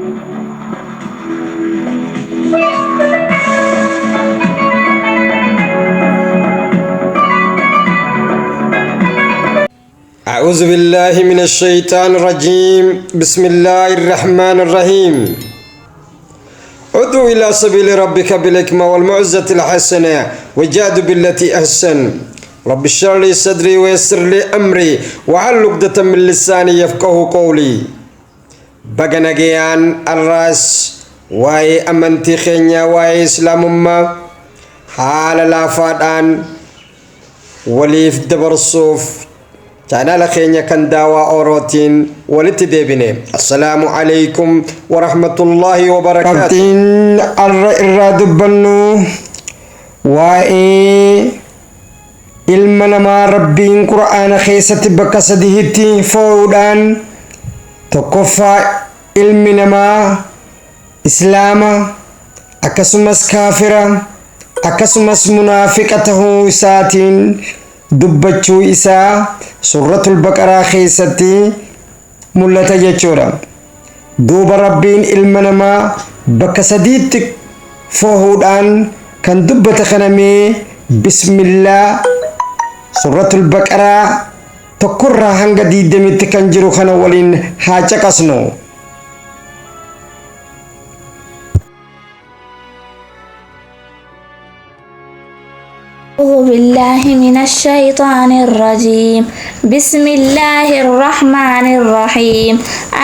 أعوذ بالله من الشيطان الرجيم. بسم الله الرحمن الرحيم. ادعو إلى سبيل ربك بالحكمة والموعظة الحسنة وجاهد بالتي أحسن. رب اشرح لي صدري ويسر لي أمري واحلل عقدة من لساني يفقه قولي. Baga nagayaan arraas waa'ee amantii keenyaa, waa'ee islaamummaa haala laafaadhaan waliif dabarsuuf chaanaala keenya kan Daawaa Orootiin walitti deebine. Assalaamu alaykum warahmatullaahi wabarakaatu. Qabxiin arra irraa dubbannu waa'ee ilma namaa Rabbiin Qur'aana keessatti bakka sadihitti foo'uudhaan, tokkoffaa ilmi namaa islaama, akkasumas kaafira, akkasumas munaafiqa tahuu isaatiin dubbachuu isaa Suuratul Baqaraa keessatti mul'ata jechuudha. Duuba Rabbiin ilma namaa bakka sadiitti foohuudhaan kan dubbate kanamee, bismillaa, Suuratul Baqaraa 1rraa hanga 20tti kan jiru kana waliin haa caqasnu. أعوذ بالله من الشيطان الرجيم. بسم الله الرحمن الرحيم.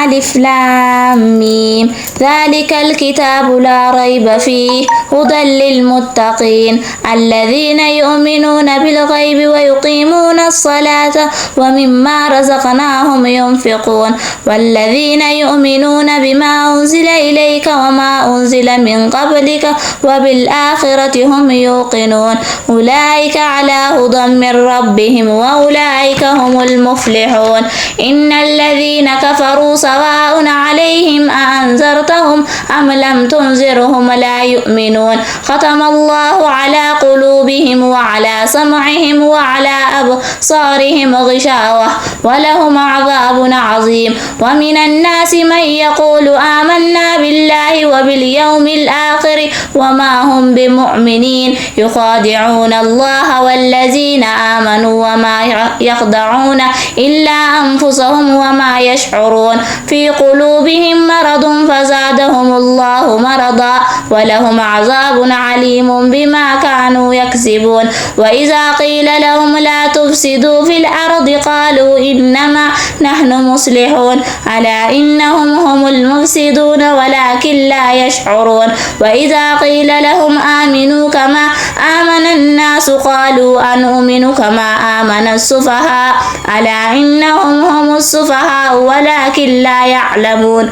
ألف لام ميم. ذلك الكتاب لا ريب فيه هدى للمتقين الذين يؤمنون بالغيب ويقيمون الصلاة ومما رزقناهم ينفقون والذين يؤمنون بما أنزل إليك وما أنزل من قبلك وبالآخرة هم يوقنون أولئك على هدى من ربهم وأولئك هم المفلحون. إن الذين كفروا سواء عليهم أأنذرتهم أم لم تنذرهم لا يؤمنون. ختم الله على قلوبهم وعلى سمعهم وعلى أبصارهم غشاوة ولهم عذاب عظيم. ومن الناس من يقول آمنا بالله وباليوم الآخر وما هم بمؤمنين يخادعون الله والذين آمنوا وما يخدعون إلا أنفسهم وما يشعرون. في قلوبهم مرض فزادهم الله مرضا ولهم عذاب عليم بما كانوا يكسبون. وإذا قيل لهم لا تفسدوا في الأرض قالوا إنما نحن مصلحون. ألا إنهم هم المفسدون ولكن لا يشعرون. وإذا قيل لهم آمنوا كما آمن الناس قالوا أنؤمن كما آمن السفهاء. ألا إنهم هم السفهاء ولكن لا يعلمون.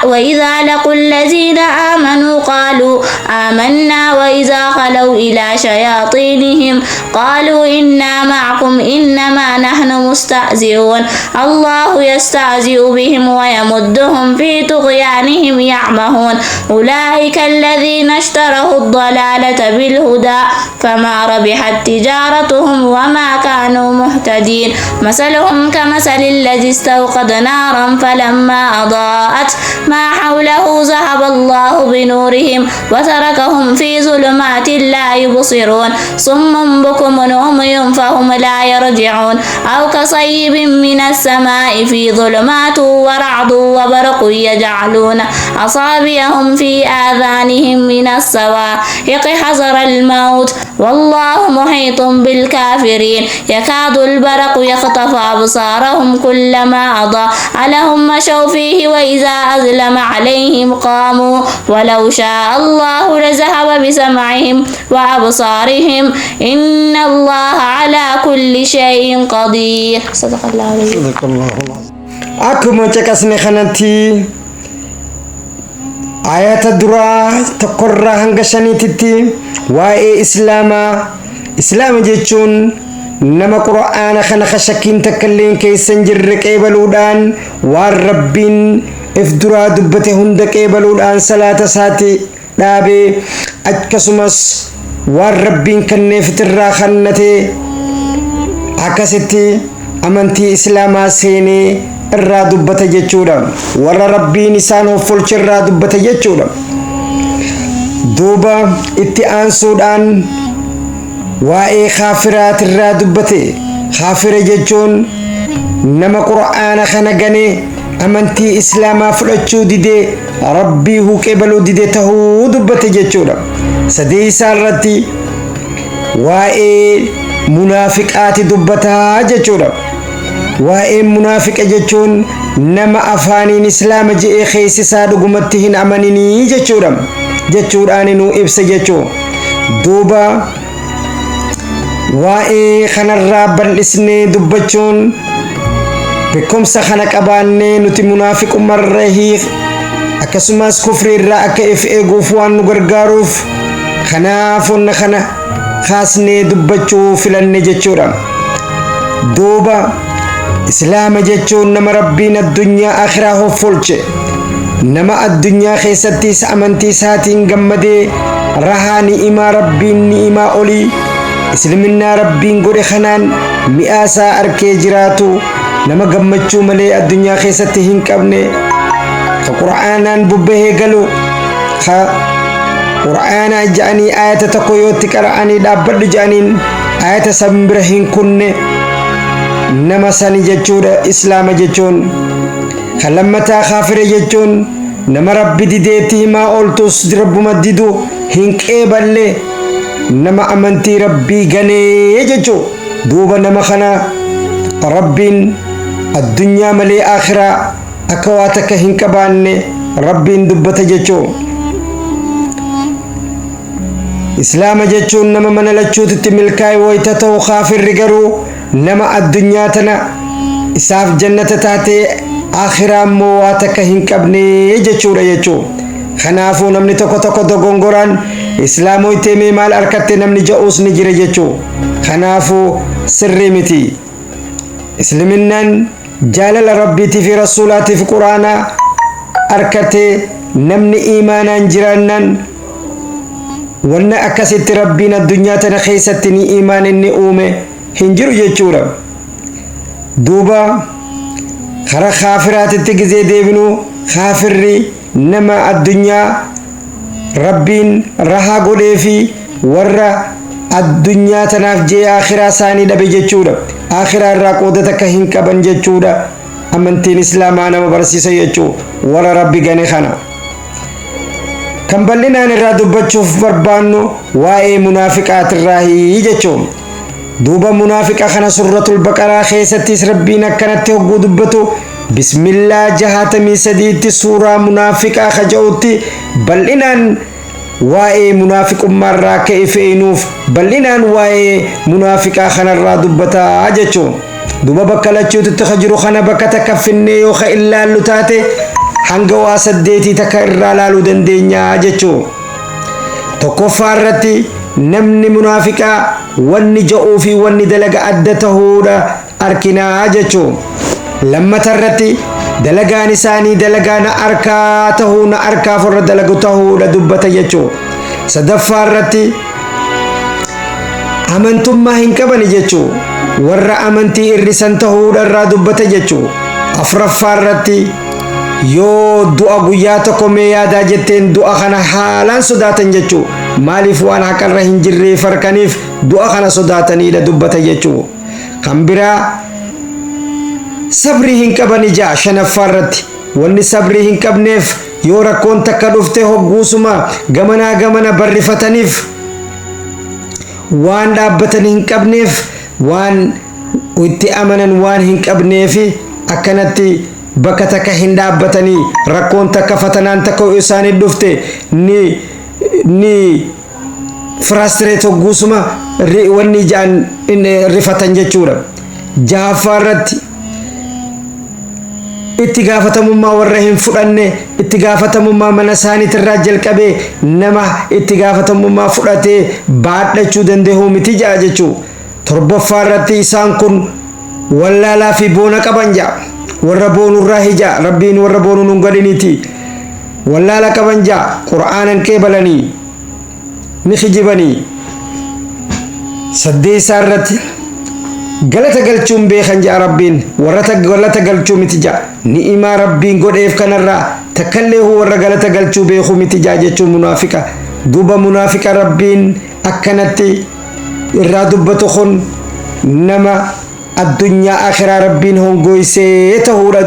وإذا لقوا الذين آمنوا قالوا آمنا وإذا خلوا إلى شياطينهم قالوا إنا معكم إنما نحن مستهزئون. الله يستهزئ بهم ويمدهم في طغيانهم يعمهون. أولئك الذين اشتروا الضلالة بالهدى فما ربحت تجارتهم وما كانوا مهتدين. مثلهم كمثل الذي استوقد نارا فلما أضاءت ما حوله ذهب الله بنورهم وتركهم في ظلمات لا يبصرون. صم بكم عمي فهم لا يرجعون. أو كصيب من السماء في ظلمات ورعد وبرق يجعلون أصابعهم في آذانهم من الصواعق حذر الموت والله محيط بالكافرين. يكاد البرق يخطف أبصارهم كلما أضاء لهم مشوا فيه وإذا أظلم عليهم قاموا ولو شاء الله لذهب بسمعهم وأبصارهم إن الله على كل شيء قدير. صدق الله العظيم. صدق الله العظيم. Akkuma caqasne kanatti ayata duraa 1rraa hanga 5titti waa'ee islaamaa, islaama jechuun nama Qur'aana kana ka shakkiin takka illeen keessa hin jirre qeebaluudhaan, waan Rabbiin if duraa dubbate hunda qeebaluudhaan, salaata isaati dhaabee, akkasumas waan Rabbiin kenneefitirraa kannatee, akkasitti amantii islaamaa seenee. Irraa dubbata jechuudha. Warra Rabbiin isaan hoffolche irraa dubbata jechuudha. Duuba itti aansuudhaan waa'ee kaafiraatirraa dubbate. Kaafira jechuun nama Qur'aana kana ganee, amantii Islaamaa fudhachuu didee, Rabbii huqebaluu dide tahuu dubbate jechuudha. Sadii isaa irratti waa'ee munaafiqaati dubbataa jechuudha. Waa'ee munaafiqa jechuun nama afaaniin Islaama je'ee keessi isaa dhugumatti hin amaninii jechuudha jechuudhaan nu ibsa jechuu. Duuba waa'ee kanarraa bal'isnee dubbachuun, beekumsa kana qabaannee nuti munaafiqummarra hiik, akkasumas kufrii irraa akka if eeguuf waan nu gargaaruuf, kanaaf wanna kana kaasnee dubbachuu filanne jechuudha. Duuba Islaama jechuun nama Rabbiin addunyaa akhiraa hoffolche, nama addunyaa keessattis amantii isaatiin gammadee, rahaa ni'imaa Rabbiin ni'imaa olii Isliminnaa Rabbiin godhe kanaan mi'aasaa arkee jiraatu, nama gammachuu malee addunyaa keessatti hin qabne, ka Qur'aanaan bubbahee galu, ka Qur'aana ja'anii ayata tokko yootti qara'anii dhaabbadhu ja'aniin ayata san bira hin kunne, nama sani jechuudha Islaama jechuun. Kan lammataa kaafira jechuun nama Rabbi dideetti himaa ooltus Rabbuma didu hin qeeballe, nama amantii Rabbii ganee jechuu. Duuba nama kana Rabbiin addunyaa malee akhiraa akka waa takka hin qabaanne Rabbiin dubbata jechuu. Islaama jechuun nama mana lachuutitti milkaa'e wayita ta'u, kaafirri garuu nama addunyaa tana isaaf jannata taatee akhiraa immoo waa takka hin qabne jechuudha jechuu. Kanaafuu namni tokko tokko dogongoraan Islaamoytee mee maal arkatte namni ja'uus ni jira jechuu. Kanaafuu sirrii miti. Isliminnaan jaalala Rabbiitii fi Rasuulaatiif Quraanaa arkatee namni iimaanaan jiraannaan, wanna akkasitti Rabbiin addunyaa tana keessatti ni iimaan inni uume hin jiru jechuudha. Duuba kara kaafiraatitti gizee deebinu, kaafirri nama addunyaa Rabbiin rahaa godhee fi warra addunyaa tanaaf jee akhiraa isaanii dhabe jechuudha. Akhiraa irraa qooda takka hin qaban jechuudha. Amantiin Islaamaa nama barsiisa jechuu warra Rabbi gane kana. Kan bal'inaan irraa dubbachuuf barbaannu waa'ee munaafiqaatirraahi jechuun. Duuba munaafiqa kana Suratul Baqaraa keessattis Rabbiin akkanatti hogguu dubbatu, bismillaa 63tti suuraa munaafiqaa kaja'utti bal'inaan waa'ee munaafiqummaarraa akka ifeenuuf bal'inaan waa'ee munaafiqaa kanarraa dubbataa jechuun. Duuba bakka lachuutitti ka jiru kana bakka takka finnee yoo ka illaallu taate, hanga waa saddeetii takka irraa laaluu dandeenya jechuu. Tokkoffaa irratti namni munaafiqaa wanni ja'uu fi wanni dalaga adda tahuudha arkinaa jechuu. Lammata irratti dalagaan isaanii dalagaa na arkaa tahuu, na arkaaf warra dalagu tahuudha dubbata jechuu. Sadaffaa irratti amantummaa hin qabani jechuu, warra amantii irrisan tahuudha irraa dubbata jechuu. Afraffaa irratti yoo du'a guyyaa tokko mee yaadaa jetteen, du'a kana haalaan sodaatan jechuu. Maaliif? Waan haqarra hin jirreef harkaniif du'a kana sodaataniidha dubbata jechuu. Kan biraa sabrii hin qaban ijaa. Shanaffaa irratti wanni sabrii hin qabneef yoo rakkoon takka dhufte hogguusuma gamanaa gamana barrifataniif, waan dhaabbatan hin qabneef, waan itti amanan waan hin qabneefi akkanatti bakka takka hin dhaabbatanii. Rakkoon takka, fatanaan takka yoo isaanii dhufte ni frustrate, hogguusuma wanni ja'an rifatan jechuudha. Jahaffaa irratti itti gaafatamummaa warra hin fudhanne, itti gaafatamummaa mana isaaniitirraa jalqabee nama itti gaafatamummaa fudhatee baadhachuu danda'u miti ja'a jechuu. Torbaffaa irratti isaan kun wallaalaa fi boona qaban ja'a. Warra boonurraa hija Rabbiin warra boonuu nun gadhiniiti. Wallaala qaban ja'a, Qur'aanan qeebalanii ni kijibanii. Saddeessaa irratti Galata galchuun beekan ja'a Rabbiin, warra galata galchuu miti ja'a. Ni'imaa Rabbiin godheef kanarraa takkallee warra galata galchuu beekuu miti ja'a jechuun munaafiqa. Duuba munaafiqa Rabbiin akkanatti irraa dubbatu kun nama addunyaa akhiraa Rabbiin hongoysee ta'uudha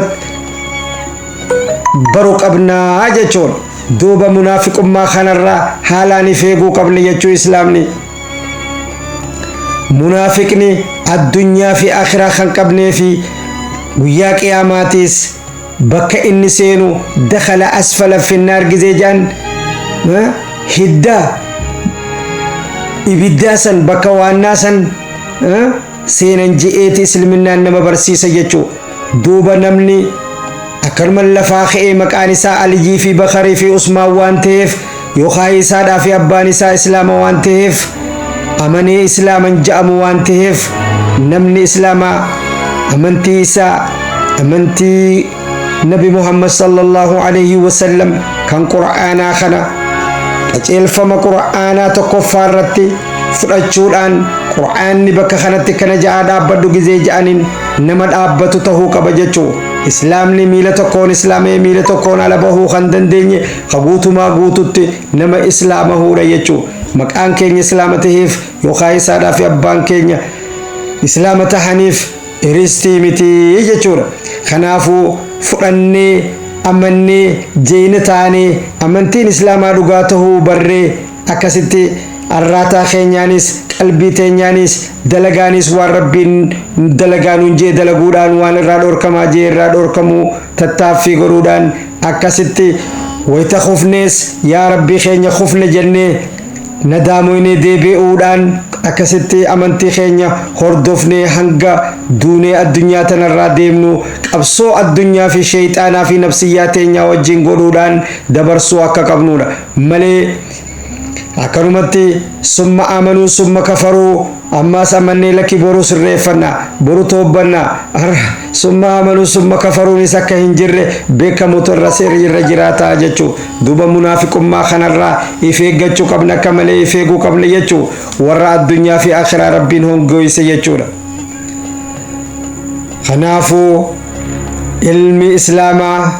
baru qabnaa jechuun. Duuba munaafiqummaa kanarraa haalaan if eeguu qabna jechuu islaamni. Munaafiqni addunyaa fi akhiraa kan qabnee fi guyyaa qiyaamaatiis bakka inni seenu dakhala asfala finnaar gizee jedhan, hidda ibiddaa san bakka waannaa san seenan je'eeti isliminnaan nama barsiisa jechuu. Duuba namni akkanuma lafaa ka'ee maqaan isaa Aliyyii fi Bakarii fi Usmaan waan ta'eef, yookaan isaadhaa fi abbaan isaa islaama waan ta'eef, amanee islaaman ja'amu waan ta'eef, namni islaamaa amantii isaa amantii Nabi Muhammad sallallahu alaihi wasallam kan Qur'aanaa kana qajeelfama Qur'aanaa tokkoffaa irratti fudhachuudhaan, Qur'aanni bakka kanatti kana ja'a dhaabbadhu gizee ja'aniin nama dhaabbatu tahuu qaba jechuu. Islaamni miila tokkoon islaamee miila tokkoon ala bahuu kan dandeenye ka guutumaa guututti nama islaamahuudha jechuu. Maqaan keenya islaama taheef yookaan isaadhaa fi abbaan keenya islaama tahaniif iristii miti jechuudha. Kanaafuu fudhannee, amannee, jeena taanee, amantiin islaamaa dhugaa tahuu barree, akkasitti arraataa keenyaanis, qalbii teenyaanis, dalagaanis waan Rabbiin dalagaa nuun jee dalaguudhaan, waan irraa dhorkamaa jee irraa dhorkamuu tattaaffii godhuudhaan, akkasitti wayita kufnees yaa Rabbii keenya kufne jennee nadaamoynee deebi'uudhaan, akkasitti amantii keenya hordofnee hanga duunee addunyaa tanarraa deemnu qabsoo addunyaa fi sheeyxaanaa fi nafsiyyaa teenyaa wajjin godhuudhaan dabarsuu akka qabnudha malee, akkanumatti summa amanuu summa kafaruu, ammaas amannee lakki boruu sirreeffanna, boru toobbanna, summa amanuu summa kafaruunis akka hin jirre beekamutu irra irra jiraataa jechuu. Duuba munaafiqummaa kanarraa if eeggachuu qabna, akka malee if eeguu qabna jechuu, warra addunyaa fi akhiraa Rabbiin hongoyse jechuudha. Kanaafuu ilmi islaamaa,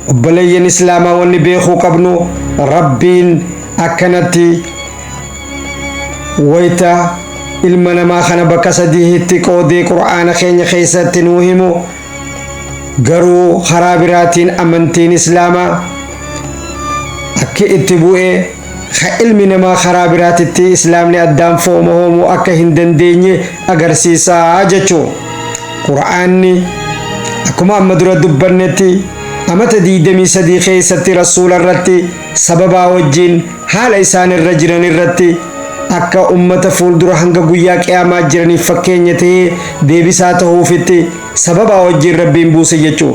obboleeyyan islaamaa, wanni beekuu qabnu Rabbiin akkanatti wayita ilma namaa kana bakka sadiitti qoodee Qur'aana keenya keessatti nuu himu, garuu karaa biraatiin amantiin islaamaa akka itti bu'ee ka ilmi namaa karaa biraatitti islaamni addaan fooma hoomuu akka hin dandeenye agarsiisaa jechuu. Qur'aanni akkuma amma dura dubbannetti amata 23 keessatti rasuula irratti sababaa wajjiin haala isaan irra jiran irratti akka ummata fuuldura hanga guyyaa qiyaamaa jiraniif fakkeenya ta'ee deebisaa ta'uufitti sababaa wajjiin Rabbiin buuse jechuu.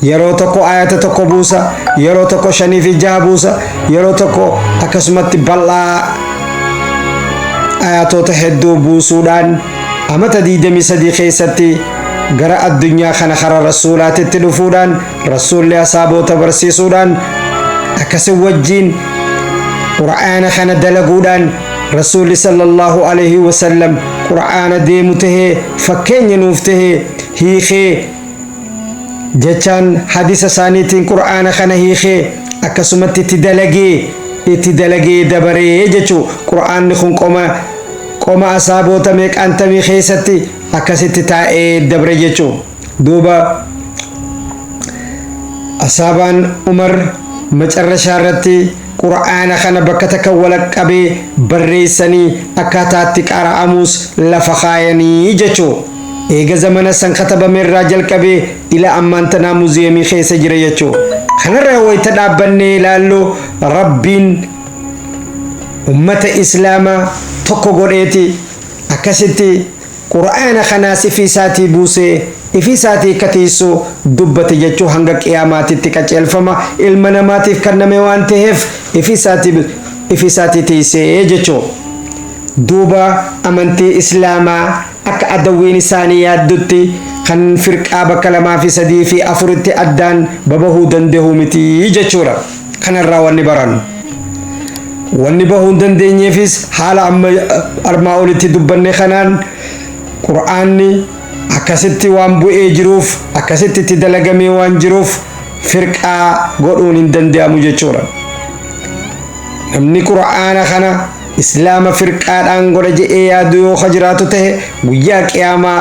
Yeroo tokko ayata tokko buusa, yeroo tokko shanii fi jaha buusa, yeroo tokko akkasumatti bal'aa ayatoota hedduu buusuudhaan amata 23 keessatti gara addunyaa kana kara rasuulaatitti dhufuudhaan, rasuulli asaaboota barsiisuudhaan, akkasi wajjiin Qur'aana kana dalaguudhaan, rasuulli sallallahu alaihi wasallam Qur'aana deemu tahee fakkeenya nuuf tahee hiikee jechaan hadisa isaaniitiin Qur'aana kana hiikee, akkasumatti itti dalagee dabaree jechuu. Qur'aanni kun qoma qoma asaaboota meeqaantamii keessatti akkasitti taa'ee dabre jechuu. Duuba asaabaan Umar macarrashaa irratti Qur'aana kana bakka takka walaqqabee barreessanii akkaataatti qara'amus lafa kaayanii jechuu. Eega zamana san katabame irraa jalqabee ila ammaan tanaa muziyeemii keessa jira jechuu. Kanarraa wayita dhaabbannee ilaallu, Rabbiin ummata islaamaa tokko godheeti akkasitti Qur'aana kanaas ifi isaatii buusee ifi isaatii akka tiisu dubbate jechuu. Hanga qiyaamaatitti qaceelfama ilma namaatiif kenname waan ta'eef ifi isaatii tiisee jechuu. Duuba amantii islaamaa akka adawwiin isaanii yaaddutti kan firqaa bakka lamaa fi sadii fi afuritti addaan babahuu danda'u miti jechuudha. Kanarraa wanni barannu, wanni bahuu hin dandeenyeefis haala amma armaa olitti dubbanne kanaan. Qur'aanni akkasitti waan bu'ee jiruuf, akkasitti itti dalagamee waan jiruuf, firqaa godhuun hin danda'amu jechuudha. Namni Qur'aana kana Islaama firqaadhaan godha je'ee yaadu yoo ka jiraatu ta'e, guyyaa qiyaamaa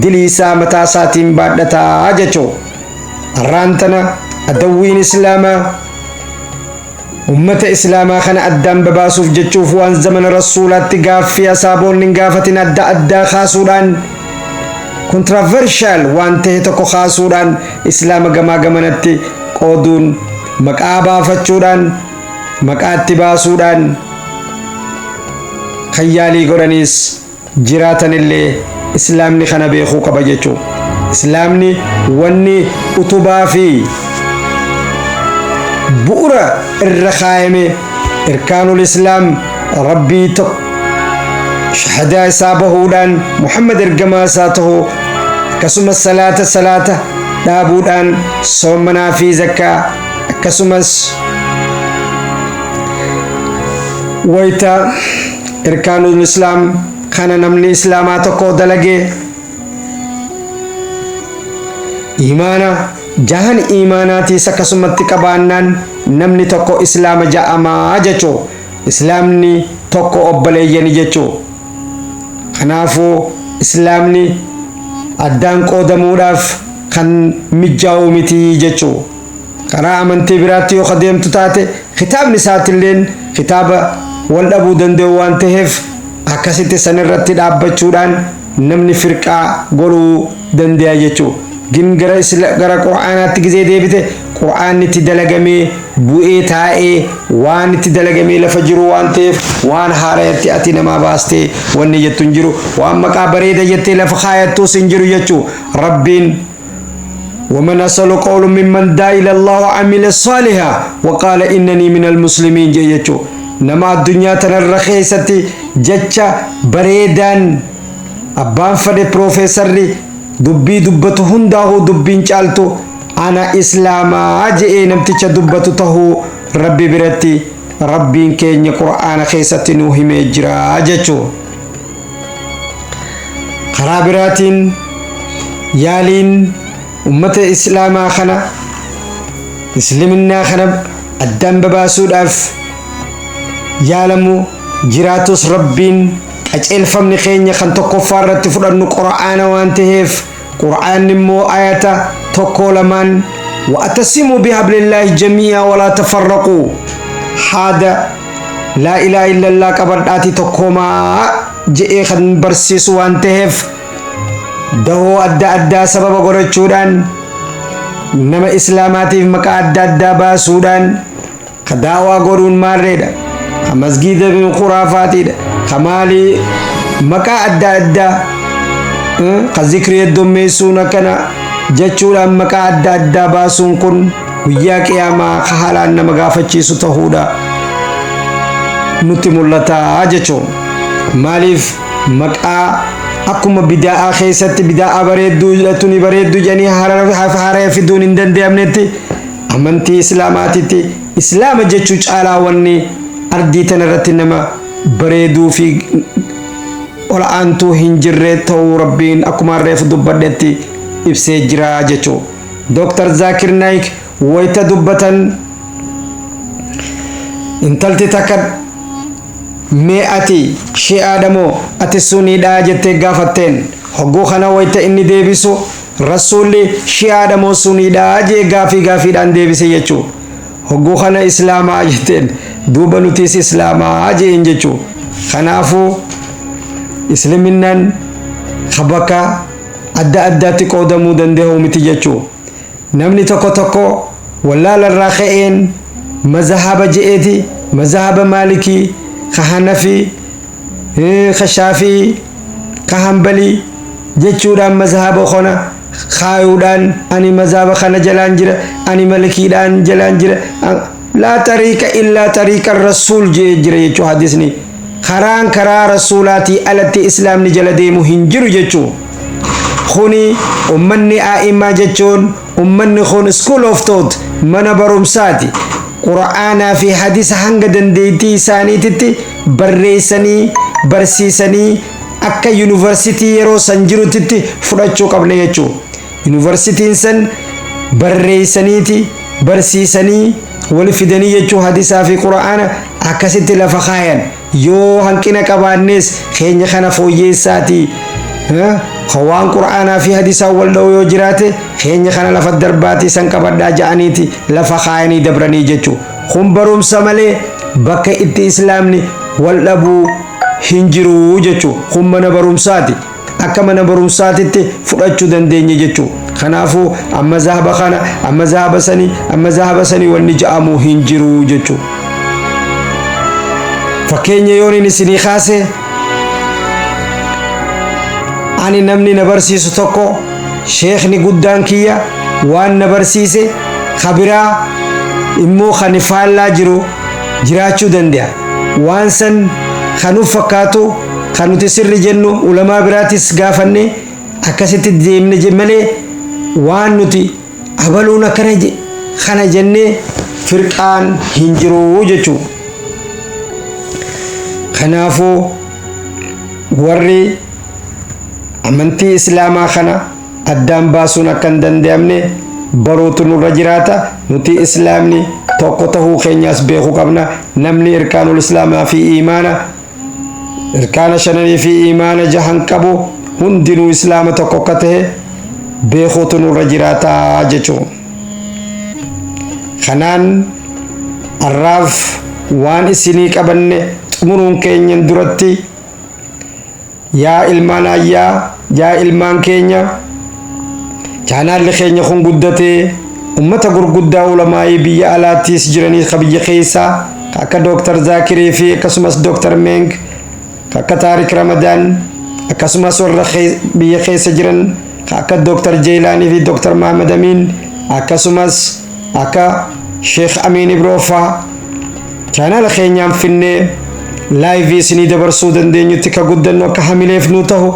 dilii isaa mataa isaatiin baadhataa jechuudha. Har'aan tana adawwiin Islaamaa ummata Islaamaa kana addaan babaasuuf jechuuf waan zamana Rasuulaatti gaaffii asaaboonni hin gaafatin adda addaa kaasuudhaan, controversial waan ta'e tokko kaasuudhaan, Islaama gamaa gamanatti qooduun, maqaa baafachuudhaan, maqaatti baasuudhaan kan yaalii godhaniis jiraatanillee, Islaamni kana beekuu qaba jechuudha. Islaamni wanni utubaa fi bu'ura irra kaayame, irkaanul Islaam, Rabbii tokko shahadaa isaa bahuudhaan Muhammad ergamaa isaa ta'uu, akkasumas salaata dhaabuudhaan, soomanaa fi zakkaa, akkasumas wayita irkaanul Islaam kana namni Islaamaa tokko dalagee imaana jahan imaanaatiis akkasumatti qabaannaan namni tokko Islaama ja'amaa jechuu. Islaamni tokko, obboleeyyani jechuu. Kanaafuu Islaamni addaan qoodamuudhaaf kan mijaa'u miti jechuu. Karaa amantii biraatti yoo deemtu taate, kitaabni isaatilleen kitaaba wal dhabuu danda'u waan ta'eef, akkasitti sanirratti dhaabbachuudhaan namni firqaa godhuu danda'a jechuu. Gin gara Qur'aanaatti gizee deebite, Qur'aanni itti dalagamee bu'ee taa'ee waan itti dalagamee lafa jiru waan ta'eef, waan haarayatti ati namaa baastee wanni jettu hin jiru, waan maqaa bareeda jettee lafa kaayattuus hin jiru jechuu. Rabbiin ومن أحسن قولا ممن دعا إلى الله وعمل صالحا وقال إنني من المسلمين جيتشو. نما الدنيا تنرى خيستي جتشا بريدان abbaan fedhe piroofeesarri dubbii dubbatu hundaa'uu dubbiin caaltu ana Islaamaa je'ee namticha dubbatu tahuu Rabbi biratti Rabbiin keenya Qur'aana keessatti nuu himee jira jechuu. Karaa biraatiin yaaliin ummata Islaamaa kana, Isliminnaa kana addaan babaasuudhaaf yaalamu jiraatus, Rabbiin qaceelfamni keenya kan tokkoffaa irratti fudhannu Qur'aana waan ta'eef, Qur'aanni immoo ayata tokko lamaan "واعتصموا بحبل الله جميعا ولا تفرقوا", haada laa ilaaha illallah qabadhaati tokkoomaa je'ee kan barsiisu waan ta'eef, dahoo adda addaa sababa godhachuudhaan nama Islaamaatiif maqaa adda addaa baasuudhaan ka daawaa godhuun maarreedha, ka masgiida khuraafaatiidha, ka maalii maqaa adda addaa, ka zikrii heddummeessuun akkana jechuudhaan maqaa adda addaa baasuun kun guyyaa qiyaamaa ka haalaan nama gaafachiisu ta'uudha nutti mul'ata jechuun. Maaliif maqaa akkuma bidaa'aa keessatti bidaa'aa bareedduu tuni bareedduu jedhanii haaraya fiduun hin danda'amnetti, amantii Islaamaatitti Islaama jechuu caalaa wanni ardii tana irratti nama bareeduu fi ol aantuu hin jirre ta'uu Rabbiin akkuma reefu dubbadhetti ibsee jira jechuu. Dooktar Zaakir Naayik wayita dubbatan, intalti takka "Mee ati Shi'aadha moo ati Suniidha?" jettee gaafatteen. Hogguu kana wayita inni deebisu, Rasuulli Shi'aadha moo Suniidha jee gaafii gaafiidhaan deebise jechuu. Hogguu kana "Islaamaa" jetteen. Duuba nutis Islaamaa jeen jechuu. Kanaafuu Isliminnaan bakka adda addaatti qoodamuu danda'u miti jechuu. Namni tokko tokko wallaalarraa ka'een mazahaba je'eeti, mazahaba Maalikii, ka Hanafii, ka Shaafii, ka Hanbalii jechuudhaan mazahaba kana kaayuudhaan ani mazahaba kana jalaan jira, ani Malikiidhaan jalaan jira. لا طريق إلا طريق الرسول jee jira jechuu. Hadisni karaan karaa Rasuulaatii alatti Islaamni jala deemu hin jiru jechuu. Kuni ummanni aa'imaa jechuun ummanni kun school of thought, mana barumsaati. Qura'aanaa fi hadisa hanga dandeettii isaaniititti barreessanii barsiisanii. Akka yuunivarsitii yeroo san jirutitti fudhachuu qabna jechuudha. Yuunivarsitiin san barreessaniiti barsiisanii wal fidanii jechuu, hadisaa fi qura'aana akkasitti lafa kaayan. Yoo hanqina qabaannes keenya kana fooyyeessaati, waan qura'aanaa fi hadisaa wal dha'u yoo jiraate keenya kana lafa darbaatii san qabadhaa ja'aniiti lafa kaayanii dabranii jechuu. Kun barumsa malee bakka itti islaamni wal dhabuu hin jiru jechuu. Kun mana barumsaati, akka mana barumsaatitti fudhachuu dandeenya jechuu. Kanaafuu amma zahaba kana, amma zahaba sanii, amma zahaba sanii wanni ja'amu hin jiru jechuu. Fakkeenya yoon inni isinii kaase, ani namni na barsiisu tokko, sheekni guddaan kiyya waan na barsiise kabiraa immoo kan faallaa jiru jiraachuu danda'a. Waan san kanuuf fakkaatu, kan nuti sirri jennu, ulamaa biraatis gaafanne akkasitti deemne malee, waan nuti abaluun akkana kana jennee firqaan hin jiru jechuu. Kanaafuu warri amantii islaamaa kana addaan baasuun akka hin danda'amne baruutu nurra jiraata. Nuti islaamni tokko tahuu keenyaas beekuu qabna. Namni irkaanul islaamaa fi iimaana, irkaana shananii fi iimaana jahan qabu hundinuu islaama tokko akka tahe beekuutu nurra jiraata jechuu. Kanaan arraaf waan isinii qabanne xumuruun keenyan duratti, yaa ilmaan ayyaa, yaa ilmaan keenya, chaanaalli keenya kun guddatee ummata gurguddaa ulamaayii biyya alaattis jiranii ka biyya keessaa akka Dooktar Zaakirii fi akkasumas Dooktar Meng, akka Taarik Ramadaan, akkasumas warra biyya keessa jiran akka Dooktar Jeelaanii fi Dooktar Mahamad Amiin, akkasumas akka Sheekh Amiin Ibroofaa chaanaala keenyaan finnee live isinii dabarsuu dandeenyutti ka guddannu akka hamileef nu tahu,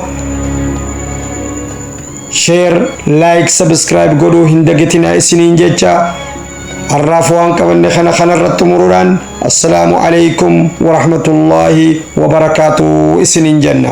share, like, subscribe godhuu hin dagatinaa isiniin jecha, har'aaf waan qabanne kana kanarratti xumuruudhaan, assalaamu alaykum warahmatullaahi wabarakaatu isiniin jenna.